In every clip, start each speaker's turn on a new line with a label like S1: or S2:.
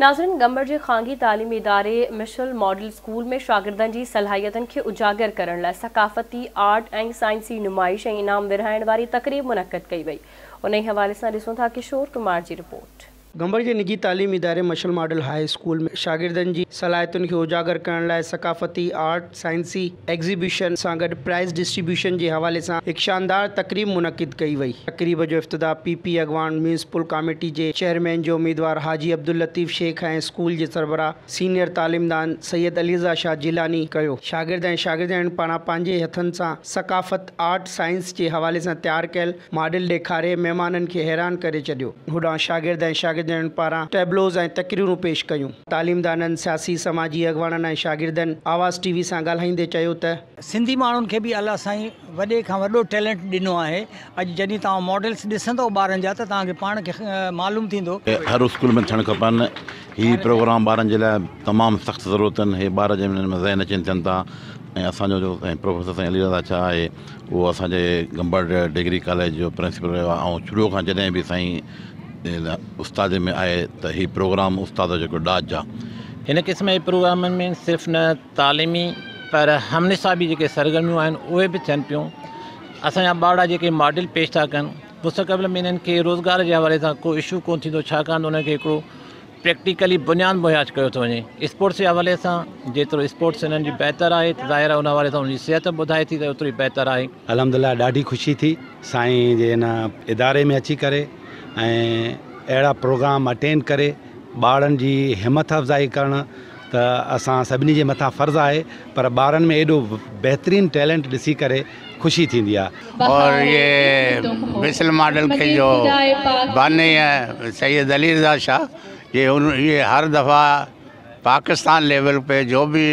S1: नाज़रीन, गंबट जे ख़ानगी तालीमी इदारे मिशल मॉडल स्कूल में शागिर्दनि जी सलाहियतनि खे उजागर करण लाइ सकाफ़ती आर्ट ऐं साइंसी नुमाइश ऐं इनाम विरहाइण वारी तक़रीब मुनक़िद कई वई। उन हवाले सां ॾिसूं था किशोर कुमार जी रिपोर्ट।
S2: गंबट जे निजी तालीमी इदारे मशल मॉडल हाई स्कूल में शागिर्दनि जी सलाहियतुनि खे उजागर करण लाइ सकाफ़ती आर्ट साइंसी एग्जीबिशन सां गॾु प्राइज़ डिस्ट्रीब्यूशन जे हवाले सां हिकु शानदार तक़रीब मुनक़िद कई वई। तक़रीब जो इफ्तिताह पीपी अॻवान म्यूनिसिपल कमेटी जे चेयरमैन जो उम्मीदवार हाजी अब्दुल लतीफ़ शेख ऐं स्कूल जे सरबराह सीनियर तालीमदान सैयद अली रज़ा शाह जिलानी कयो। शागिर्द ऐं शागिर्दाणियुनि पारां पंहिंजे हथनि सां सकाफ़त आर्ट साइंस जे हवाले सां तयारु कयल मॉडल ॾेखारे महिमाननि खे हैरान करे छॾियो। होॾां शागिर्द ऐं शागिर्दाणियुनि पारां टेबलोज़ ऐं तकरीरूं पेश कयूं। तालीमदाननि, सियासी समाजी अॻवाननि ऐं शागिर्दनि आवाज़ टीवी सां ॻाल्हाईंदे चयो त
S3: सिंधी माण्हुनि खे बि अलाह साईं वॾे खां वॾो टैलेंट ॾिनो आहे। अॼु जॾहिं तव्हां मॉडल्स ॾिसंदव ॿारनि जा त तव्हांखे पाण खे मालूम थींदो।
S4: हर स्कूल में थियणु खपनि। ही प्रोग्राम ॿारनि जे लाइ तमामु सख़्तु ज़रूरत आहिनि। हे ॿार जंहिं में ज़हन चेंज थियनि था ऐं असांजो जो प्रोफेसर साईं अली रज़ा शाह आहे उहो असांजे गंबट डिग्री कॉलेज जो प्रिंसिपल रहियो आहे ऐं शुरू खां जॾहिं बि साईं उस्ताद में आहे त ही प्रोग्राम उस्ताद जो जेको ॾाज आहे।
S5: हिन क़िस्म जे प्रोग्रामनि में सिर्फ़ु न तालीमी पर हमनिसाबी जेके सरगर्मियूं आहिनि उहे बि थियनि पियूं। असांजा ॿारड़ा जेके मॉडल पेश था कनि, मुस्तक़बिल में इन्हनि खे रोज़गार जे हवाले सां को इशू कोन थींदो, छाकाणि त उन्हनि खे हिकिड़ो प्रैक्टिकली बुनियाद मुहैया कयो थो वञे। स्पोर्ट्स जे हवाले सां जेतिरो स्पोर्ट्स इन्हनि जी बहितर आहे त ज़ाहिर आहे उन हवाले सां उनजी सिहत ॿुधाए थी त ओतिरो ई बहितर आहे।
S6: अल्हम्दुलिल्लाह ॾाढी ख़ुशी थी साईं जे हिन इदारे में अची करे ऐं अहिड़ा प्रोग्राम अटेंड करे ॿारनि जी हिमत अफ़ज़ाई करणु त असां सभिनी जे मथां फ़र्ज़ आहे, पर ॿारनि में एॾो बहितरीन टैलेंट ॾिसी करे ख़ुशी थींदी आहे।
S7: और ये मिसल मॉडल के जो बानी है सैयद अली रज़ा शाह, ये हर दफ़ा पाकिस्तान लेवल पे जो भी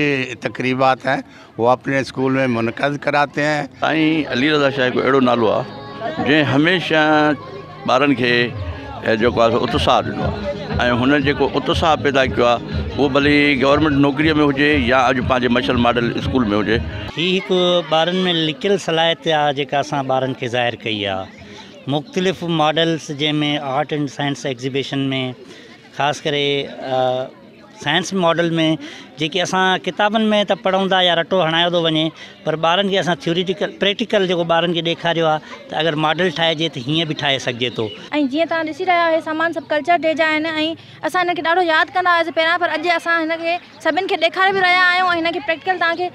S7: तकरीबात हैं वो अपने स्कूल में मुनक़द कराते हैं।
S8: साईं अली रज़ा शाह हिकु अहिड़ो नालो आहे जंहिं हमेशह ॿारनि खे जेको आहे उत्साह ॾिनो आहे ऐं हुन जेको उत्साह पैदा कयो आहे उहो भले गवर्नमेंट नौकरीअ में हुजे या अॼु पंहिंजे मशल मॉडल स्कूल में हुजे।
S9: हीअ हिकु ॿारनि में लिकियल सलाहियत आहे जेका असां ॿारनि खे ज़ाहिर कई आहे। मुख़्तलिफ़ मॉडल्स जंहिंमें आर्ट एंड साइंस एग्ज़िबिशन में ख़ासि करे साइंस मॉडल में जेके असां किताबनि में त पढ़ूं था या रटो हणायो थो वञे, पर ॿारनि खे असां थियोरिटिकल प्रैक्टिकल जेको ॿारनि खे ॾेखारियो आहे त अगरि मॉडल ठाहिजे त हीअं बि ठाहे सघिजे थो।
S10: ऐं जीअं तव्हां ॾिसी रहिया आहियो सामान सभु कल्चर डे जा आहिनि ऐं असां हिनखे ॾाढो यादि कंदा हुआसीं पहिरियां, पर अॼु असां हिनखे सभिनी खे ॾेखारे बि रहिया आहियूं ऐं हिनखे प्रैक्टिकल तव्हांखे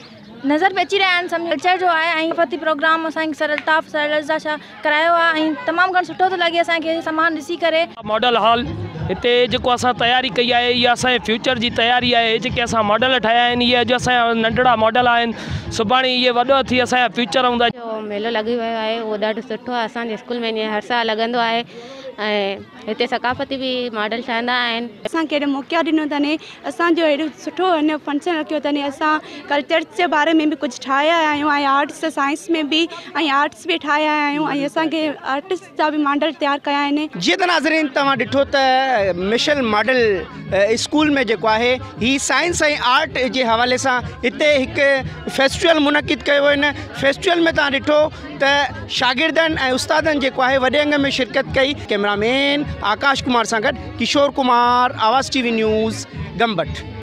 S10: नज़र बि अची रहिया आहिनि। सम्झो कल्चर जो आहे ऐं फती प्रोग्राम असांखे सर अल्ताफ़ सर रज़ा शाह करायो आहे ऐं तमामु घणो सुठो थो लॻे असांखे सामान ॾिसी करे।
S11: मॉडल हॉल हिते जेको असां तयारी कई आहे इहा असांजे फ्यूचर जी तयारी आहे। जेके असां मॉडल ठाहिया आहिनि इहे अॼु असांजा नंढड़ा मॉडल आहिनि, सुभाणे इहे वॾो थी असांजा फ्यूचर हूंदा।
S12: जो मेलो लॻी वियो आहे उहो ॾाढो सुठो आहे। असांजे स्कूल में ईअं हर साल लॻंदो आहे ऐं हिते सकाफ़ती बि मॉडल ठहंदा आहिनि।
S13: असांखे एॾो मौक़ो ॾिनो अथनि, असांजो एॾो सुठो हिन फंक्शन रखियो अथनि। असां कल्चर जे बारे में बि कुझु ठाहे आया आहियूं ऐं आर्ट्स साइंस में बि ऐं आर्ट्स बि ठाहे आया आहियूं ऐं असांखे आर्टिस्ट जा बि मॉडल तयारु कया आहिनि।
S2: जीअं त नाज़रीन तव्हां ॾिठो त मिशल मॉडल स्कूल में जेको आहे ही साइंस ऐं आर्ट जे हवाले सां हिते हिकु फेस्टिवल मुनक़िद कयो वियो। हिन फेस्टिवल में तव्हां ॾिठो त शागिर्दनि ऐं उस्तादनि जेको आहे वॾे अंग में शिरकत कई। कैमरामैन आकाश कुमार सां गॾु किशोर कुमार, आवाज़ टीवी न्यूज़, गंबट।